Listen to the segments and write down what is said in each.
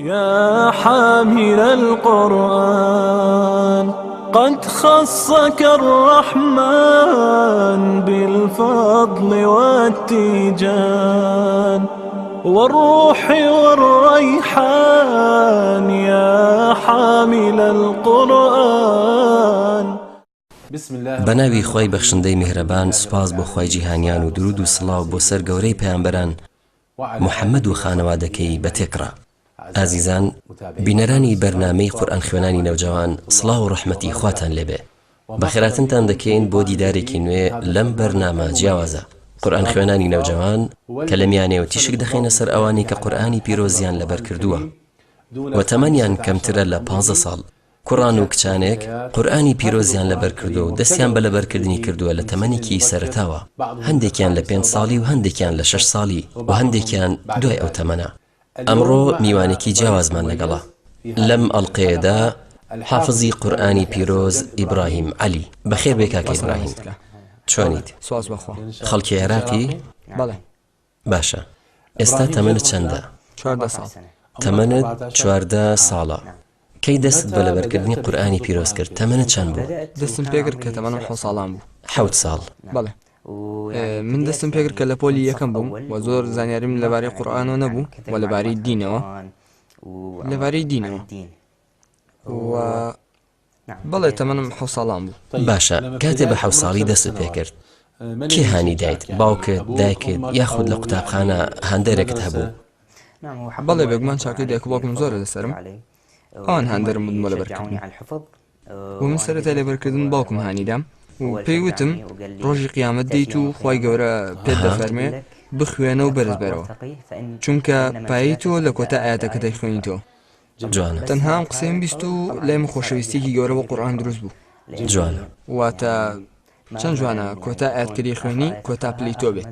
یا حامل القرآن قد خصك الرحمن بالفضل والتيجان والروح والريحان یا حامل القرآن. بەناوی خوای بەخشندەی میهرەبان سوپاس بۆ خوای جیهانیان و دروود و سڵاو بۆ سەر گەورەی پەیامبەران محمد و خانەوادەکەی بە تێکڕا. ئازیزان بینەرانی بەرنامەی قورئان خوێنانی نەوجەوان سڵاو و ڕەحمەتی خواتان لێبێ بەخێراتنتان دەکەین بۆ دیدارێکی نوێ لەم بەرنامە جیاوازە قورئان خوێنانی نەوجەوان کە لە میانەیەوە تیشک دەخەینە سەر ئەوانەی کە قورئانی پیرۆزیان لەبەر کردووە و تەمەنیان کەمترە لە پانزە ساڵ کوڕان و کچانێک قورئانی پیرۆزیان لەبەر کردووە و دەستیان بە لەبەرکردنی کردووە لە تەمەنێکی سەرەتاوە، هەندێکیان لە پێنج ساڵی و هەندێکیان لە شەش ساڵی و هەندێکیان دوای ئەو تەمەنە. ئەمڕۆ میوانێکی جیاوازمان لەگەڵە لەم ئەڵقەیەدا حافزی قورئانی پیرۆز ئیبراهیم عەلی. بەخێر بێی کاکە ئیبراهیم. چۆنیت؟ خەڵکی عێراقی؟ بەڵێ. باشە ئێستا تەمەنت چەندە؟ 14 ساڵ. تەمەنت 14 ساڵە. کەی دەستت بە لەبەرکردنی قورئانی پیرۆز کرد؟ تەمەنت چەند بوو؟ دەستم پێکرد کە تەمەنم حەوت ساڵان بوو. حەوت ساڵ. بەڵێ. من دەستم پێکرد کە لە پۆلی یەکەم بووم و زۆر زانیاریم لەبارەی قورئانەوە نەبوو و لەبارەی دینەوە. لەبارەی دینەوە. و بەڵێ تەمەنم حەوت ساڵان بوو. باشە کاتێ بە حەوت ساڵی دەستت پێکرد کێ هانی دایت باوکت دایکت یاخود لە قوتابخانە هاندەرێکت هەبوو؟ بەڵێ بێگومان چاکەی دایک و باوکم زۆرە لەسەرم ئەوان هاندەرم بوون بۆ لەبەرکردن و من سەرەتای لەبەرکردن باوکم هانی دام و پێی وتم ڕۆژی قیامەت دێیت و خوای گەورە پێت دەفەرمێ بخوێنە و بەرز بەرەوە چونکە پایەی تۆ لە کۆتا ئایەتەکە دەیخوێنیتەوە. جوانە. تەنها ئەم قسەیەم بیست و لای من خۆشەویستیەکی گەورە بۆ قورئان دروست بوو. جوانە. واتە چەند جوانە کۆتا ئایەت کە دەیخوێنی کۆتا پلەی تۆ بێت.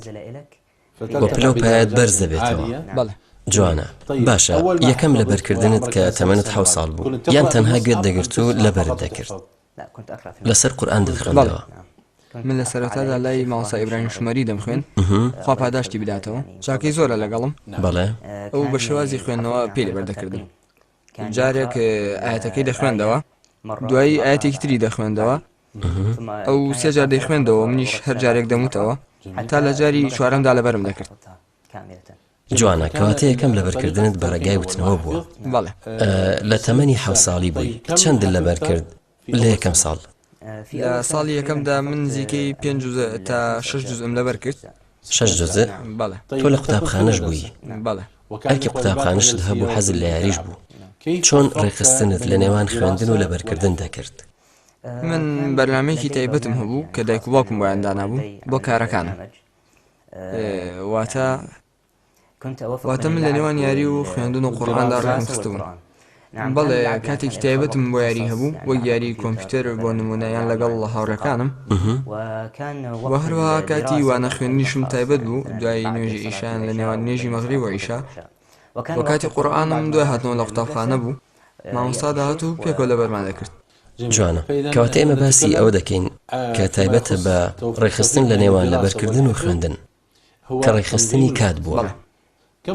وە پلە و پایەت بەرز دەبێتەوە. بەڵێ. جوانە. باشە یەکەم لەبەرکردنت کە تەمەنت حەوت ساڵ بوو یان تەنها گوێت دەگرت و لەبەرت دەکرد؟ لەسەر قورئان دەتخوێندەوە؟ من لە سەرەتادا لای مامۆستا ئیبراهیم شومەری دەمخوێند، خوا پاداشتی بداتەوە، چاکەی زۆرە لەگەڵم. بەڵێ. ئەو بە شێوازی خوێندنەوە پێی لەبەر دەکردم. جارێک ئایەتەکەی دەخوێندەوە، دوایی ئایەتێکی تری دەخوێندەوە، ئەو سێ جار دەیخوێندەوە، منیش هەر جارێک دەموتەوە، تا لە جاری چوارەمدا لەبەرم دەکرد. جوانە، کەواتە یەکەم لەبەرکردنت بە ڕێگای وتنەوە بووە. بەڵێ. لە تەمەنی حەوت ساڵی بووی، چەندت لەبەر کرد لە یەکەم ساڵ؟ لە ساڵی یەکەمدا من نزیکەی پێنج جوزء تا شەش جوزئم لەبەر کرد. شەش جوزء؟ بەڵێ. تۆ لە قوتابخانەش بووی؟ بەڵێ. ئەرکی قوتابخانەشت هەبوو حەزت لە یاریش بوو. چۆن ڕێکخستنت لە نێوان خوێندن و لەبەرکردن دەکرد؟ من بەرنامەیەکی تایبەتم هەبوو کە دایک و باوکم بۆیان دانابوو بۆ کارەکانم. واتە واتە من لە نێوان یاری و خوێندن و قورئاندا ڕێکم خستبوو. بەڵێ کاتێکی تایبەتم بۆ یاری هەبوو وەک یاری کۆمپیوتەر بۆ نمونە یان لەگەڵ هاوڕێکانم و هەروەها کاتی وانە خوێندنیشم تایبەت بوو دوای نوێژی عیشا یان لە نێوان نوێژی مەغریب و عیشا و کاتی قورئانم دوای هاتنەوە لە قوتابخانە بوو مامۆستا دەهات و پێکەوە لەبەرمان دەکرد. جوانە. کەواتە ئێمە باسی ئەوە دەکەین کە تایبەتە بە ڕێکخستن لە نێوان لەبەرکردن و خوێندن کە ڕێکخستنی کات بووە.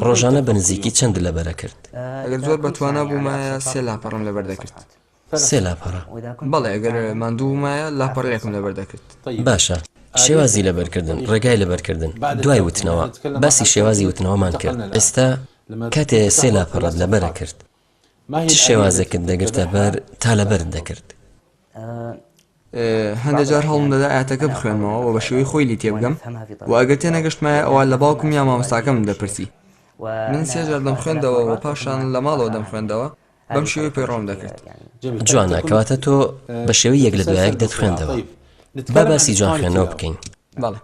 ڕۆژانە بە نزیکی چەند لەبەرە کرد؟ ئەگەر زۆر بە توانا بوومایە سێ لاپەڕەم لەبەر دەکرد. سێ لاپەڕە؟ بەڵێ ئەگەر ماندوو بوومایە لاپەڕەیەکم لەبەر دەکرد. باشە شێوازی لەبەرکردن، ڕێگای لەبەرکردن، دوای وتنەوە، باسی شێوازی وتنەوەمان کرد، ئێستا کاتێ سێ لاپەڕەت لەبەرە کرد، چ شێوازێکت دەگرتە بەر تا لەبەرت دەکرد؟ هەندێک جار هەوڵم دەدا ئایەتەکە بخوێنمەوە و بە شێوەی خۆی لێی تێبگەم و ئەگەر تێنەگەشتمایە ئەوا لە باوکم یا مامۆستاکەمم دەپرسی. من سێ جار دەمخوێندەوە و پاشان لە ماڵەوە دەمخوێندەوە، بەم شێوەیە پەیڕەوم دەکرد. جوانە، کەواتە تۆ بە شێوەی یەک لە دوایەک دەتخوێندەوە. با باسی جوان خوێندنەوە بکەین. بەڵێ.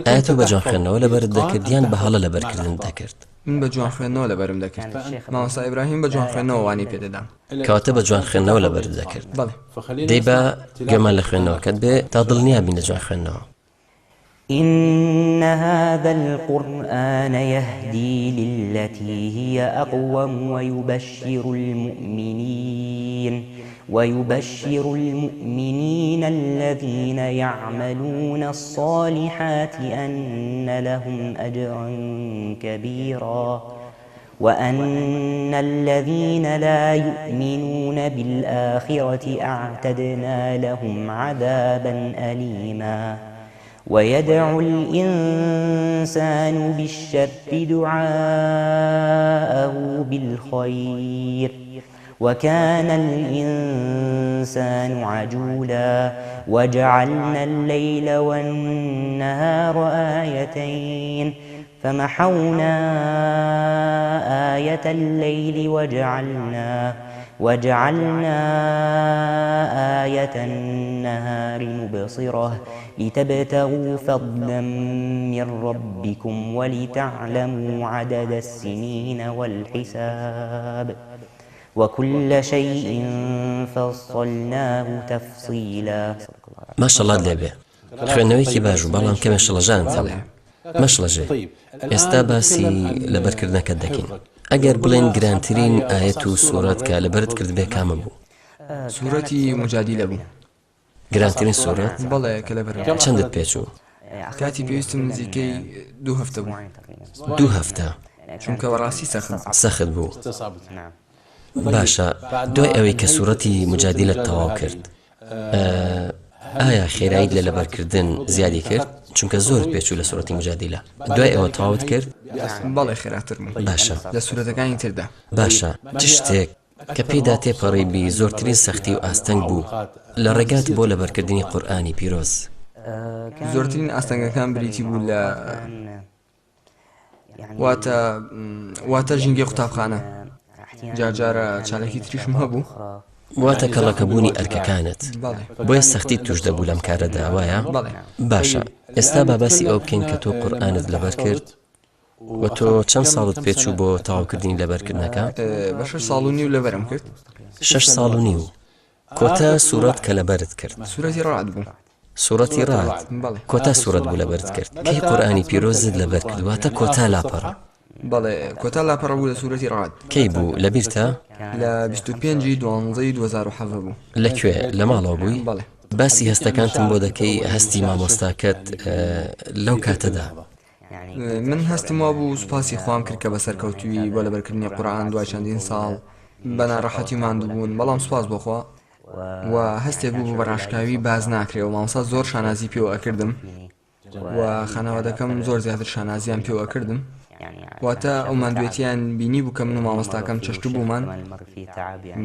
ئایا تۆ بە جوان خوێندنەوە لەبەرت دەکرد یان بە هەڵە لەبەرکردنت دەکرد؟ من بە جوان خوێندنەوە لەبەرم دەکرد. مامۆستا ئیبراهیم بە جوان خوێندنەوە وانەی پێ دەدام. کەواتە بە جوان خوێندنەوە لەبەرت دەکرد. بەڵێ. دەی با گوێمان لە خوێندنەوەکەت بێ تا دڵنیا بین لە جوان خوێندنەوە. ان هذا القرآن یهدی للتی هی اقوم ویبشر المومنین ویبشر المومنین الذین یعملون الصالحات ان لهم اجرا کبیرا. وأن الذين لا يؤمنون بالآخرة أعتدنا لهم عذابا أليما ويدعو الإنسان بالشر دعاءه بالخير وكان الإنسان عجولا وجعلنا الليل والنهار آيتين فمحونا آية الليل وجعلنا وجعلنا آية النهار مبصرة لتبتغوا فضلا من ربكم ولتعلموا عدد السنين والحساب وكل شيء فصلناه تفصيلا. ماشەڵات لێبێ خوێندنەوەیەکی باش بوو بەڵام کەمێ شڵەژانت هەبوو. مەشڵەژێ ئێستا باسی لەبەرکردنەکەت دەکەین ئەگەر بڵێن گرانترین ئایەت و سوڕەت کە لەبەرت کردبێ کامە بوو؟ سوڕەتی موجادیلە بوو. گرانترین سوڕەت؟ بەڵێ کە لەبەرم کرد. چەندت پێچوو؟ کاتی پێویستم نزیکەی دوو هەفتە بوو. دوو هەفتە؟ چونکە بەڕاستی سەخت بوو. سەخت بوو. باشە دوای ئەوەی کە سوڕەتی موجادیلەت تەواو کرد ئایا خێراییت لە لەبەرکردن زیادی کرد؟ چونکە زۆرت پێچوو لە سوڕەتی موجادیلە دوای ئەوە تەواوت کرد؟ بەڵێ خێراتر بووم. باشە. لە سورەتەکانی تردا. باشە چ شتێک کە پێیدا تێپەڕیبی زۆرترین سەختی و ئاستەنگ بوو لە ڕێگات بۆ لەبەرکردنی قورئانی پیرۆز؟ زۆرترین ئاستەنگەکان بریتی بوو لە واتە واتە ژینگەی قوتابخانە جارجارە چالاکی تریشم هەبوو. واتە کەڵەکەبوونی ئەرکەکانت بۆیە سەختیت توش دەبوو لەم کارەدا وایە؟ باشە ئێستا با باسی ئەوە بکەین کە تۆ قورئانت لەبەر کرد و تۆ چەند ساڵت پێچوو بۆ تەواوکردنی لەبەرکردنەکە؟ بە شەش ساڵ و نیو لەبەرم کرد. شەش ساڵ و نیو. کۆتا سوڕەت کە لەبەرت کرد؟ سورەتی ڕەعد بوو. سوڕەتی ڕەعد بەڵێ. کۆتا سوڕەت بوو لەبەرت کرد؟ کەی قورئانی پیرۆزت لەبەر کرد واتە کۆتا لاپەڕە؟ بەڵێ کۆتا لاپەڕە بوو لە سورەتی ڕەعد. کەی بوو لەبیرتە؟ لە 25 ی دوانزەی 2017 بوو. لە کوێ؟ لە ماڵەوە بووی؟ بەڵێ. باسی هەستەکانتم بۆ دەکەی هەستی مامۆستاکەت لەو کاتەدا؟ من هەستم وابوو سوپاسی خوام کرد کە بە سەرکەوتوویی بۆ لەبەرکردنی قورئان دوای چەندین ساڵ بە ناڕەحەتی و ماندووبوون بەڵام سوپاس بۆ خوا و هەستێک بوو بە ڕاشکاوی باس ناکرێ و مامۆستا زۆر شانازی پێوە ئەکردم و خانەوادەکەم زۆر زیاتر شانازیان پێوە ئەکردم واتە ئەو ماندوێتیان بینی بوو کە من و مامۆستاکەم چەشتبوومان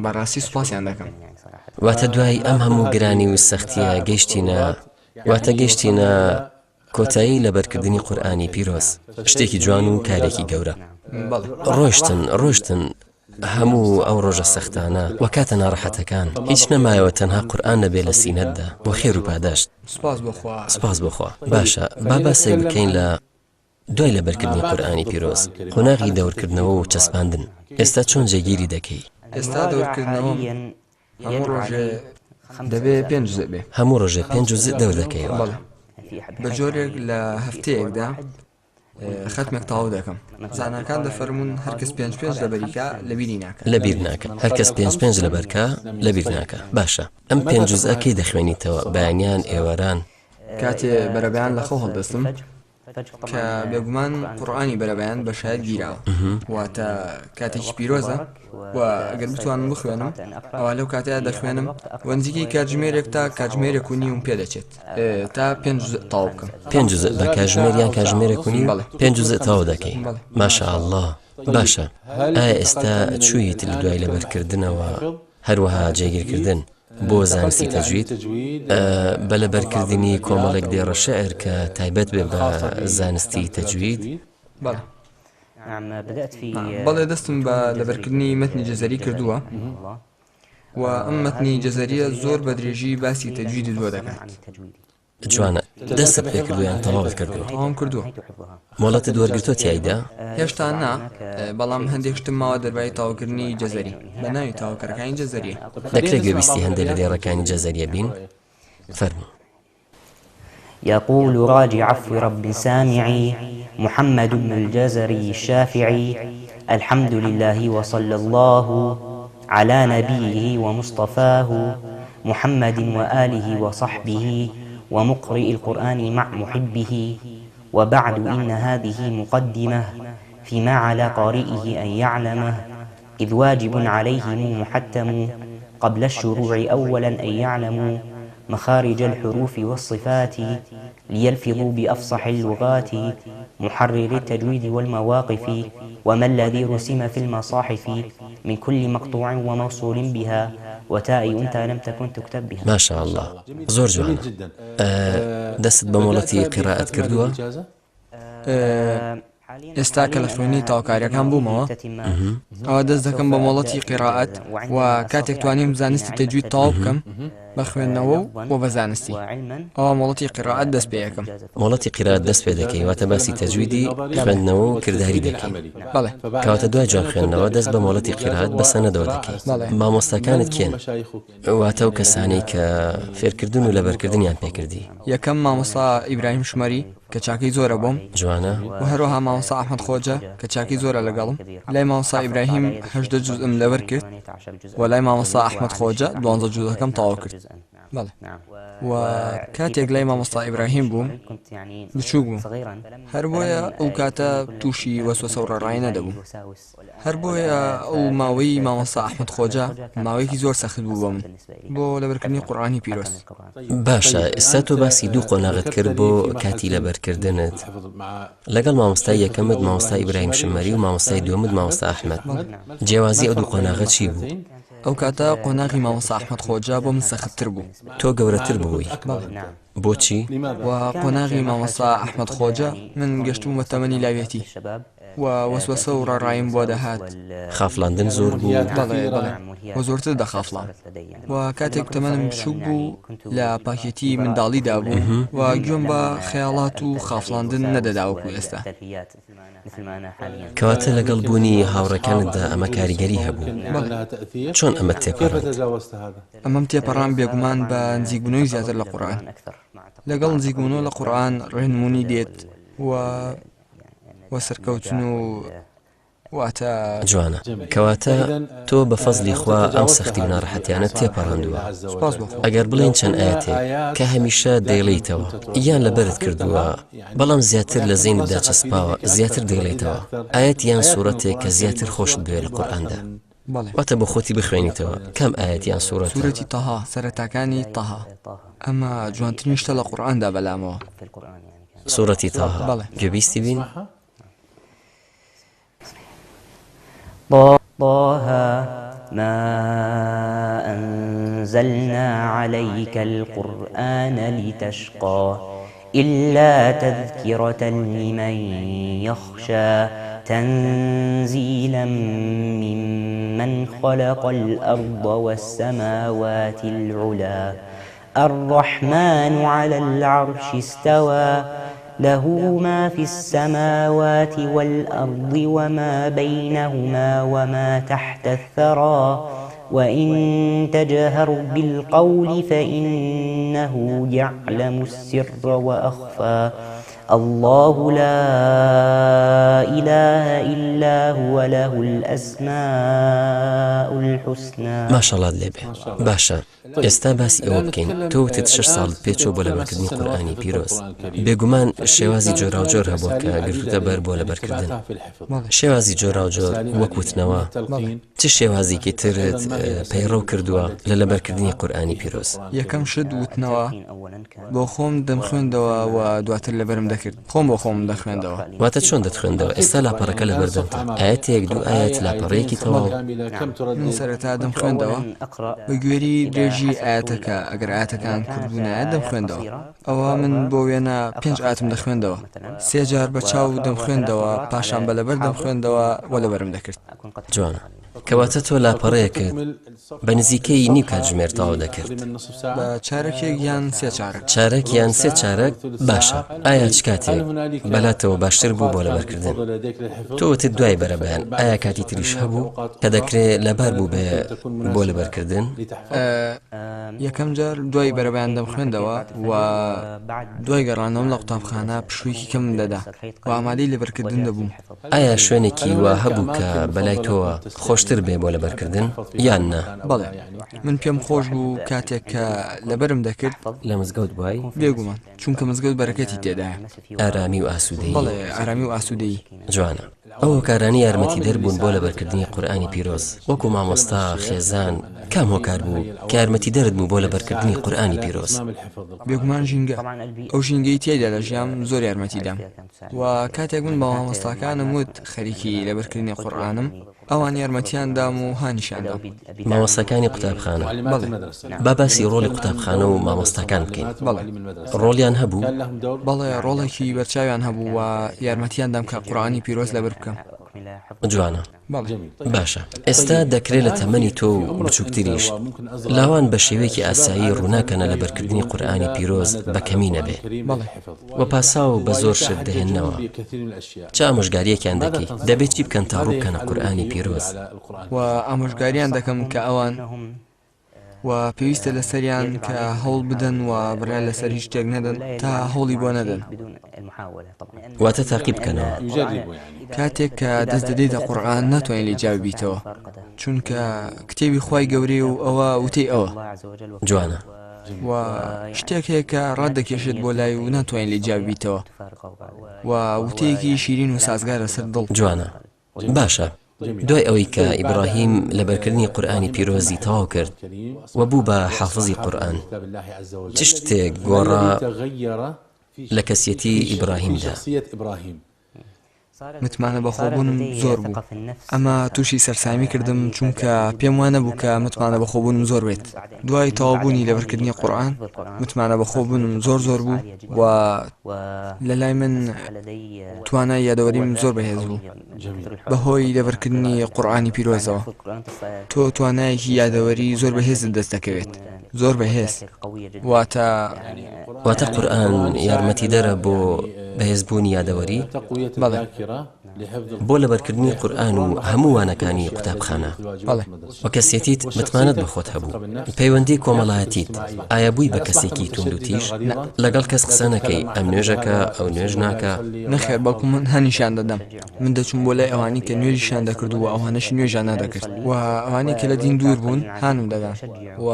بەڕاستی سوپاسیان دەکەم. واتە دوای ئەم هەموو گرانی و سەختیە گەیشتینە واتە گەیشتینە کۆتایی لەبەرکردنی قورئانی پیرۆز شتێکی جوان و کارێکی گەورە. ڕۆشتن ڕۆشتن هەموو ئەو ڕۆژە سەختانە و کاتە ناڕەحەتەکان هیچ نەمایەوە تەنها قورئان نەبێ لە سینەتدا بۆ خێر و پاداشت. سوپاس بۆ خوا. سوپاس بۆ خوا. باشە با باسێک بکەین لە دوای لەبەرکردنی قورئانی پیرۆز قۆناغی دەورکردنەوە و چەسپاندن ئێستا چۆن جێگیری دەکەی؟ ئێستا دەورکردنەوەم هەموو ڕۆژێ دەبێ پێنج جوزئ بێ. هەموو ڕۆژێ پێنج جوزئ دەور دەکەیەوە؟ بەڵێ. بە جۆرێک لە هەفتەیەکدا خەتمێک تەواو دەکەم. زاناکان دەفەرموون هەرکەس پێنج پێنج لەبەری کا لەبیری ناکا. لەبیر ناکا. هەرکەس پێنج پێنج لەبەر کا لەبیر ناکا. باشە ئەم پێنج جوزئە کەی دەخوێنیتەوە؟ بەیانیان، ئێواران؟ کاتێ بەرەبەیان لە خەو هەڵدەستم. کە بێگومان قورئانی بەرەبەیان بە شایەت گیراوە واتە کاتێکی پیرۆزە و ئەگەر بتوانم بخوێنم ئەوا لەو کاتەیا دەخوێنم و نزیکەی کاتژمێرێک تا کاتژمێرێک و نیوم پێ دەچێت تا پێنج جوزء تەواو بکەم. پێنج جوزء بە کاتژمێر یان کاتژمێرێک و نیو بەڵێ. پێنج جوزء تەواو دەکەی؟ بەڵێ. ماشاء اللە باشە ئایا ئێستا چوویت لە دوای لەبەرکردنەوە هەروەها جێگیرکردن بۆ زانستی تەجوید بە لەبەرکردنی کۆمەڵێک دێڕە شعر کە تایبەت بێ بە زانستی تەجوید؟ بەڵێ. بەڵێ دەستم بە لەبەرکردنی مەتنی جەزەری کردووە و ئەم مەتنی جەزەریە زۆر بە درێژی باسی تەجویدت بۆ دەکات. جوانە دەستت پێکردووە یان تەواوت کردووە؟ تەواوم کردووە. مۆڵەتت وەرگرتووە تیایدا؟ هێشتا نا، بەڵام هەندێک شتم ماوە دەربارەی تەواوکردنی جەزەری، بە ناوی تەواوکەرەکانی جەزەریە. دەکرێت گوێبیستی هەندێ لە دێڕەکانی جەزەریە بین؟ فەرموو. یقول راجی عفو رب سامعی محمد بن الجزری الشافعی الحمد لله وصلی اللە علی نبیه ومصطفاه محمد وآله وصحبه ومقرئ القرآن مع محبه وبعد إن هذه مقدمة. فيما على قارئه أن يعلمه إذ واجب عليهم محتم قبل الشروع أولا أن يعلموا مخارج الحروف والصفات ليلفظوا بأفصح اللغات محرر التجويد والمواقف وما الذي رسم في المصاحف من كل مقطوع وموصول بها وتاء أنثى لم تكن تكتب بها. ما شاء الله زۆر جوانە دەستت بە مۆڵەتی قیرائەت کردووە؟ ئێستا کە لە خوێندنی تەواوکاریەکان بوومەوە ئەوا دەست دەکەم بە مۆڵەتی قیرائەت و کاتێک توانیم زانستی تەجوید تەواو بکەم بە خوێندنەوە و بە زانستی ئەوا مۆڵەتی قیرائەت دەست پێ ئەکەم. مۆڵەتی قیرائەت دەست پێ دەکەی واتە باسی تەجویدی خوێندنەوە و کرداری دەکەی. بەڵێ. کەواتە دوای جوان خوێندنەوە دەست بە مۆڵەتی قیرائەت بە سەنەدەوە دەکەی. بەڵێ. مامۆستاکانت کێن؟ واتە ئەو کەسانەی کە فێرکردن و لەبەرکردنیان پێکردی. یەکەم مامۆستا ئیبراهیم شمەری کە چاکەی زۆرە بۆم. جوانە. وە هەروەها مامۆستا ئەحمەد خۆجە کە چاکەی زۆرە لەگەڵم. لای مامۆستا ئیبراهیم 18 جوزئم لەبەر کرد و لای مامۆستا ئەحمەد خۆجە 12 جوزەکەم تەواو کرد. بەڵێ. وە کاتێک لای مامۆستا ئیبراهیم بووم بچووک بووم هەر بۆیە ئەو کاتە تووشی وەسوەسە و ڕێڕایی نەدەبووم. هەر بۆیە ئەو ماوەی مامۆستا ئەحمەد خۆجە ماوەیەکی زۆر سەخت بوو بۆ من بۆ لەبەرکردنی قورئانی پیرۆز. باشە ئێستا تۆ باسی دوو قۆناغت کرد بۆ کاتی لەبەرکردنت لەگەڵ مامۆستای یەکەمت مامۆستا ئیبراهیم شمەری و مامۆستای دووەمت مامۆستا ئەحمەد جیاوازی ئەو دوو قۆناغە چی بوو؟ ئەو کاتە قۆناغی مامۆستا ئەحمەد خۆجە بۆ من سەختتر بوو. تۆ گەورەتر بووی بۆچی؟ وە قۆناغی مامۆستا ئەحمەد خۆجە من گەشتبوومە تەمەنی لاوێتی و وەسوەسە و ڕاڕاییم بۆ دەهات. خافڵاندن زۆر بوو؟ بەڵێ بەڵێ وە زۆرتر دەخافڵام و کاتێک تەمەنم بچووک بوو لە پاکێتی منداڵیدا بووم و گوێم بە خەیاڵات و خافڵاندن نەدەدا وەکو ئێستا. کەواتە لەگەڵ بوونی هاوڕێکانتدا ئەمە کاریگەری هەبوو. چۆن ئەمەت تێپەڕاند؟ ئەمەم تێپەڕاند بێگومان بە نزیکبوونەوەی زیاتر لە قورئان. لەگەڵ نزیکبوونەوە لە قورئان ڕێنموونی دێت و و سەرکەوتن و واتە. جوانە. کەواتە تۆ بە فەزلی خوا ئەم سەختی و ناڕەحەتیانەت تێپەڕاندووە. سوپاس بۆ خوا. ئەگەر بڵێین چەند ئایەتێک کە هەمیشە دەیڵێیتەوە یان لەبەرت کردووە بەڵام زیاتر لە زەینتدا چەسپاوە زیاتر دەیڵێیتەوە، ئایەت یان سوڕەتێک کە زیاتر خۆشت بوێ لە قورئاندا واتە بۆ خۆتی بخوێنیتەوە کام ئایەت یان سوڕەتە؟ سورەتی تەها، سەرەتاکانی تەها، ئەمە جوانترین شتە لە قورئاندا بەلامەوە. سورەتی تەها، بەڵێ. گوێبیستی بین؟ طه ما أنزلنا عليك القرآن لتشقى إلا تذكرة لمن يخشى تنزيلا ممن خلق الأرض والسماوات العلا الرحمن على العرش استوى له ما في السماوات والأرض وما بينهما وما تحت الثرى وإن تجهر بالقول فإنه يعلم السر وأخفى الله لا إله إلا هو له الأسماء الحسنى. ماشەڵات لێبێ باشە ئێستا باسی ئەوە بکەین تۆ وتت شەش ساڵت پێچووە بۆ لەبەرکردنی قورئانی پیرۆز بێگومان شێوازی جۆراوجۆر هەبووە کە گرتووتە بەر بۆ لەبەرکردن شێوازی جۆراوجۆر وەک وتنەوە چ شێوازێکی ترت پەیڕەو کردووە لە لەبەرکردنی قورئانی پیرۆز؟ یەکەم شت وتنەوە بۆ خۆم دەمخوێندەوە و دواتر لەبەرم دەکرد خۆم بۆ خۆمم دەخوێندەوە. واتە چۆن دەتخوێندەوە؟ ئێستا لاپەڕەکە لەبەردەمتە ئایەتێک دوو ئایەت لاپەڕەیەکی تەواو؟ من سەرەتا دەمخوێندەوە بە گوێری درێژی ئایەتەکە ئەگەر ئایەتەکان کورت بوونایە دەمخوێندەوە ئەوا من بۆ وێنە پێنج ئایەتم دەخوێندەوە سێ جار بە چاو دەمخوێندەوە پاشان بە لەبەر دەمخوێندەوە و لەبەرم دەکرد. جوانە. کەواتە تۆ لاپەڕەیەکت بە نزیکەی نیو کاتژمێر تەواو دەکرد. بە چارەکێک یان سێ چارەک. چارەک یان سێ چارەک باشە. ئایا چ کاتێک بەلاتەوە باشتر بوو بۆ لەبەرکردن؟ تۆ وتت دوای بەرەبەیان، ئایا کاتی تریش هەبوو کە دەکرێ لەبار بووبێ بۆ لەبەرکردن؟ یەکەم جار دوای بەرەبەیان دەمخوێندەوە و دوای گەڕانەوەم لە قوتابخانە پشوویەکی کەمم دەدا و ئامادەی لەبەرکردن دەبووم. ئایا شوێنێکی وا هەبوو کە بەلای تۆوە خۆشتر بێ بۆ لەبەرکردن یان نا؟ بەڵێ، من پێم خۆش بوو کاتێک کە لەبەرم دەکرد. لە مزگەوت بوای؟ بێگومان، چونکە مزگەوت بەرەکەتی تێدایە. ئارامی و ئاسوودەیی. بەڵێ، ئارامی و ئاسوودەیی. جوانە. ئەو هۆکارانەی یارمەتیدەر بوون بۆ لەبەرکردنی قورئانی پیرۆز، وەکو مامۆستا، خێزان، کام هۆکار بوو کە یارمەتیدەرت بوو بۆ لەبەرکردنی قورئانی پیرۆز؟ بێگومان ژینگە، ئەو ژینگەی تیایدا دەژیام زۆر یارمەتی دام و کاتێک من بە مامۆستاکانم وت خەریکی لەبەرکردنی قورئانم، ئەوان یارمەتیان دام و هانیشیان دام. مامۆستاکانی قوتابخانە. بەڵێ. با باسی ڕۆڵی قوتابخانە و مامۆستاکان بکەین. بەڵێ. ڕۆڵیان هەبوو؟ بەڵێ ڕۆڵێکی بەرچاویان هەبوو و یارمەتیان دام کە قورئانی پیرۆز لەبەر بکەم. جوانە. بەڵێ. باشە ئێستا دەکرێ لە تەمەنی تۆ و بچووکتریش لاوان بە شێوەیەکی ئاسایی ڕووناکەنە لەبەرکردنی قورئانی پیرۆز بە کەمی نەبێ. بەڵێ. و پاساو بە زۆر شت دەهێننەوە. چ ئامۆژگارییەکیان دەکەی؟ دەبێ چی بکەن تا ڕوو بکەنە قورئانی پیرۆز؟ و ئامۆژگاریان دەکەم کە ئەوان و پێویستە لەسەریان کە هەوڵ بدەن و بڕیار لەسەر هیچ شتێک نەدەن تا هەوڵی بۆ نەدەن. واتە تاقی بکەنەوە. کاتێک کە دەست دەدەیتە قورئان ناتوانانی لێی جیا ببیتەوە، چونکە کتێبی خوای گەورەیە و ئەوە وتەی ئەوە. جوانە. و شتێک هەیە کە ڕات دەکێشێت بۆ لای و ناتوانانی لێی جیا ببیتەوە و وتەیەکی شیرین و سازگارە سەر دڵ. جوانە. باشە دوای ئەوەی کە ئیبڕاهیم لەبەرکردنی قورئانی پیرۆزی تەواو کرد و بوو بە حافزی قورئان چ شتێک گۆڕا لە کەسیەتی ئیبڕاهیمدا؟ متمانە بەخۆبوونم زۆر بوو، ئەمە تووشی سەرسامی کردم چونکە پێم وا نەبوو کە متمانە بەخۆبوونم زۆر بێت. دوای تەواوبوونی لەبەرکردنی قورئان متمانە بەخۆبوونم زۆر زۆر بوو و لەلای من توانای یادەوەریم زۆر بەهێز بوو بەهۆی لەبەرکردنی قورئانی پیرۆزەوە. تۆ توانایەکی یادەوەری زۆر بەهێزت دەست دەکەوێت، زۆر بەهێز، واتە. واتە قورئان یارمەتیدەرە بۆ بەهێزبوونی یادەوەری؟ بەڵێ. بۆ لەبەرکردنی قورئان و هەموو وانەکانی قوتابخانە. بەڵێ. وە کەسێتیت متمانەت بە خۆت هەبوو. پەیوەندی کۆمەڵایەتیت، ئایا بووی بە کەسێکی توندوتیژ؟ نا. لەگەڵ کەس قسە نەکەی، ئەم نوێژەکا، ئەو نوێژ ناکا. نەخێر، بەڵکو من هانیشیان دەدەم. من دەچووم بۆ لای ئەوانەی کە نوێژیشیان دەکرد و ئەوانەشی نوێژیان نەدەکرد و ئەوانەی کە لە دین دوور بوون هانم دەدان و.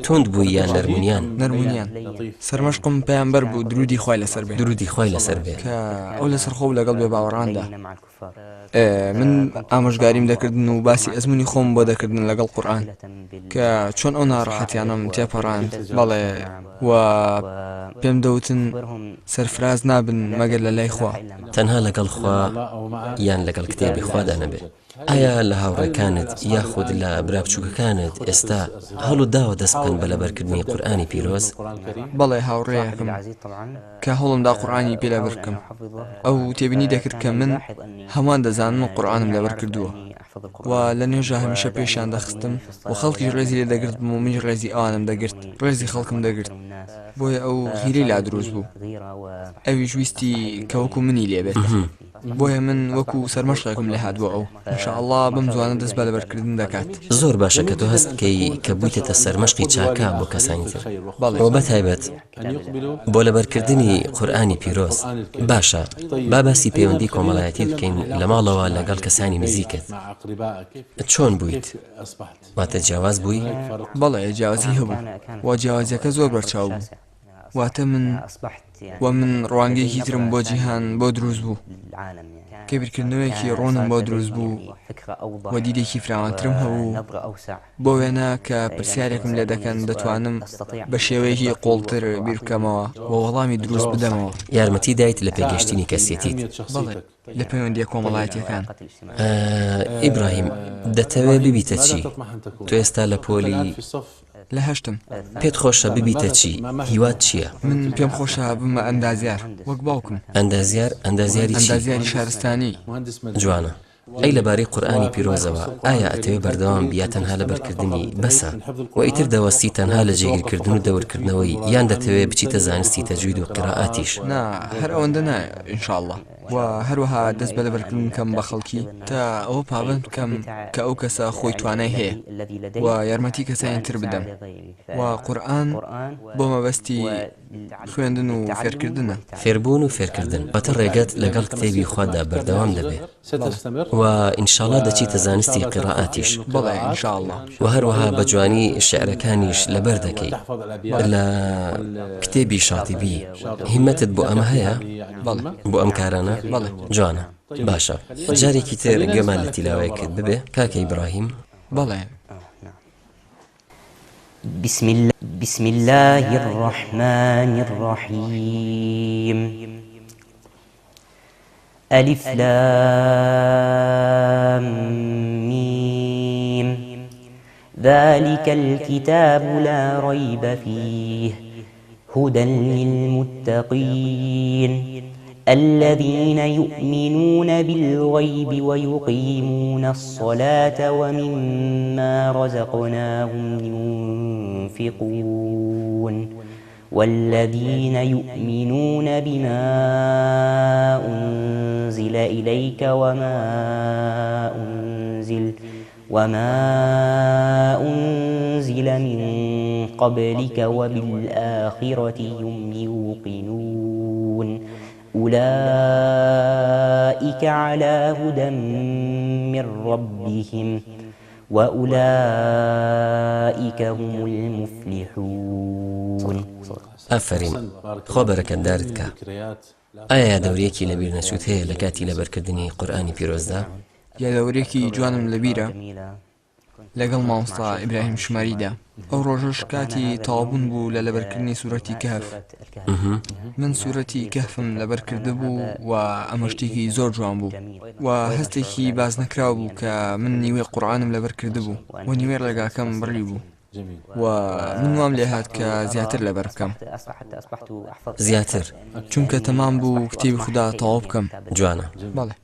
توند بووی یان نەرمونیان؟ نەرمونیان. سەرمەشقم پەیامبەر بوو دروودی خوای لەسەر بێ. دروودی خوای لەسەر بێ. کە ئەو لەسەرخۆ بوو لەگەڵ بێباوەڕاندا. من ئامۆژگاریم دەکردن و باسی ئەزموونی خۆم بۆ دەکردن لەگەڵ قورئان کە چۆن ئەو ناڕەحەتیانەم تێپەڕاند بەڵێ و پێم دەوتن سەرفراز نابن مەگەر لە لای خوا. تەنها لەگەڵ خوا یان لەگەڵ کتێبی خوادا نەبێ. ئایا لە هاوڕێکانت یاخود لە برا بچووکەکانت ئێستا هەوڵت داوە دەست بکەن بە لەبەرکردنی قورئانی پیرۆز؟ بەڵێ هاوڕێیەکم کە هەوڵم دا قورئانی پێ لەبەر بکەم ئەو تێبینی دەکرد کە من هەمووان دەزانن من قورئانم لەبەر کردووە و لە نوێژا هەمیشە پێشیان دەخستم و خەڵکیش ڕێزی لێ دەگرتم و منیش ڕێزی ئەوانم دەگرت ڕێزی خەڵکم دەگرت بۆیە ئەو غیرەی لا دروست بوو ئەویش ویستی کە وەکو منی لێ بێت بۆیە من وەکو سەرمەشقێکم لێ هات بۆ ئەو ان شاء اللە بەم زوانە دەست بە لەبەرکردن دەکات. زۆر باشە کە تۆ هەست بکەی کە بوویتەتە سەرمەشقی چاکە بۆ کەسانی تر بەڵێ. وە بەتایبەت بۆ لەبەرکردنی قورئانی پیرۆز. باشە با باسی پەیوەندی کۆمەڵایەتیت بکەین لە ماڵەوە لەگەڵ کەسانی نزیکت چۆن بوویت؟ واتە جیاواز بووی؟ بەڵێ جیاوازی هەبوو وە جیاوازیەکە زۆر بەرچاو بوو. واتە من و من ڕوانگەیەکی ترم بۆ جیهان بۆ دروست بوو، کە بیرکردنەوەیەکی ڕوونم بۆ دروست بوو و دیدێکی فراوانترم هەبوو، بۆ وێنە کە پرسیارێکم لێ دەکەن دەتوانم بە شێوەیەکی قووڵتر بیر بکەمەوە و وەڵامی دروست بدەمەوە. یارمەتی دایت لە پێگەیشتنی کەسێتیت. بەڵێ، لە پەیوەندییە کۆمەڵایەتییەکان. ئیبراهیم، دەتەوێ ببیتە چی؟ تۆ ئێستا لە پۆلی. لە هەشتم. پێت خۆشە ببیتە چی؟ هیوات چییە؟ من پێم خۆشە ببمە ئەندازیار وەک باوکم. ئەندازیار؟ ئەندازیاری چی؟ ئەندازیاری شارستانی. جوانە. ئەی لەبارەی قورئانی پیرۆزەوە ئایا ئەتەوێ بەردەوام بی یا تەنها لەبەرکردنی بەسە وە ئیتر دەوەستی تەنها لە جێگیرکردن و دەورکردنەوەی یان دەتەوێ بچیتە زانستی تەجوید و قیرائاتیش؟ نا هەر ئەوەندە نا ان شاء اللە. وە هەروەها دەست بە لەبەرکردن بکەم بە خەڵکی تا ئەوە پابەند بکەم کە ئەو کەسە خۆی توانای هەیە وە یارمەتی کەسانی تر بدەم وە قورئان بۆ مەبەستی خوێندن و فێرکردنە. فێربوون و فێرکردن واتە ڕێگەت لەگەڵ کتێبی خوادا بەردەوام دەبێ. وە ان شاءاللە دەچیتە زانستی قیڕائاتیش. بەڵێ ان شاءاللە. وە هەروەها بە جوانی شیعرەکانیش لەبەر دەکەی لە کتێبی شاتیبی. هیمەتت بۆ ئەمە هەیە؟ بەڵێ. بۆ ئەم کارانە؟ بەڵێ. جوانە باشە جارێکی تر گوێمان لە تیلاوەیەکت ببێ کاکە ئیبراهیم. بەڵێ. بسم اللە بسم اللە الرحمن الرحیم الف لام میم ذلك الكتاب لا ريب فيه هدى للمتقين الذين يؤمنون بالغيب ويقيمون الصلاة ومما رزقناهم ينفقون والذين يؤمنون بما أنزل إليك وما أنزل وما أنزل من قبلك وبالآخرة هم يوقنون أولئك على هدى من ربهم وأولئك هم المفلحون. ئافەرین خوا بەرەکەتدارت کا. ئایا یادەوریەکی لەبیر نەچووت هەیە لە کاتی لەبەرکردنی قورئانی پیرۆزدا؟ یادەوەریەکی جوانم لەبیرە لەگەڵ مامۆستا ئیبراهیم شماریدا ئەو ڕۆژەش کاتی تەواوبوون بوو لە لەبەرکردنی سورەتی کەهف من سورەتی کەهفم لەبەر کردبوو و ئەمە شتێکی زۆر جوان بوو و هەستێکی باس نەکراو بوو کە من نیوەی قورئانم لەبەر کردبوو و نیوەی ڕێگاکەم بڕی بوو و من وام لێهات کە زیاتر لەبەر بکەم. زیاتر؟ چونکە تەمام بوو کتێبی خودا تەواو بکەم. جوانە. بەڵێ.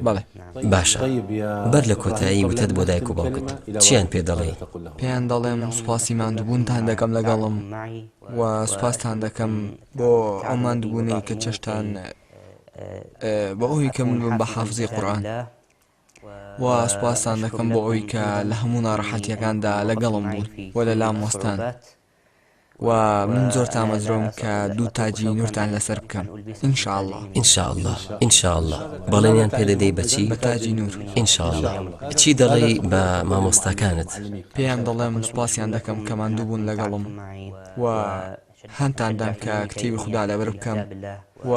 بەڵێ. باشە بەر لە کۆتایی وتەت بۆ دایک و باوکت چیان پێ دەڵێی؟ پێیان دەڵێم سوپاسی ماندووبوونتان دەکەم لەگەڵم و سوپاستان دەکەم بۆ ئەو ماندووبوونەی کە چەشتان بۆ ئەوەی کە من بم بە حافزی قورئان. و سوپاستان دەکەم بۆ ئەوەی کە لە هەموو ناڕەحەتیەکاندا لەگەڵم بوون و لە لام وەستان و من زۆر تامەزرۆم کە دوو تاجی نورتان لەسەر بکەم ان شاء اللە. ان شاء اللە ان شاء اللە بەڵێنیان پێ دەدەی بە چی؟ بە تاجی نور. ان شاء اللە چی دەڵێی بە مامۆستاکانت؟ پێیان دەڵێم سوپاسیان دەکەم کە ماندوو بوون لەگەڵم و. هانتان دام کە کتێبی خودا لەبەر بکەم و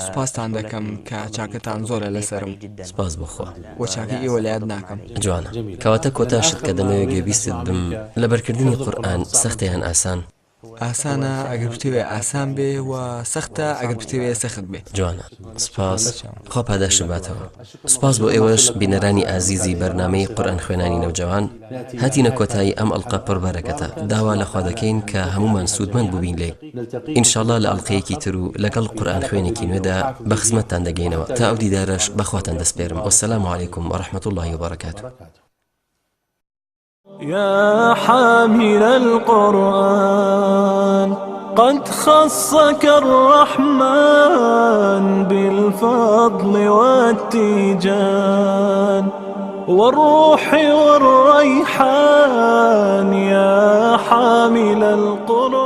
سوپاستان دەکەم کە چاکەتان زۆرە لەسەرم. سوپاس بۆ خوا. وە چاکەی ئێوە لەیاد ناکەم. جوانە. کەواتە کۆتا شت کە دەمەوێ گوێبیستت بم لەبەرکردنی قورئان سەختە یان ئاسان؟ ئاسانە ئەگەر بتەوێ ئاسان بێ و سەختە ئەگەر بتەوێ سەخت بێ. جوانە سوپاس خوا پاداشتت باتەوە. سوپاس بۆ ئێوەش بینەرانی ئازیزی بەرنامەی قورئان خوێنانی نەوجەوان. هاتینە کۆتایی ئەم ئەڵقە پڕ بەرەکەتە داوا لە خوا دەکەین کە هەموومان سوودمەند بووبین لێی ان شاءاللە لە ئەڵقەیەکی تر و لەگەڵ قورئان خوێنێکی نوێدا بە خزمەتتان دەگەینەوە تا ئەو دیدارەش بە خواتان دەسپێرم والسلام علیکم ورحمة اللە وبرکاته. یا حامل القرآن قد خصك الرحمن بالفضل والتیجان والروح والريحان يا حامل القرآن.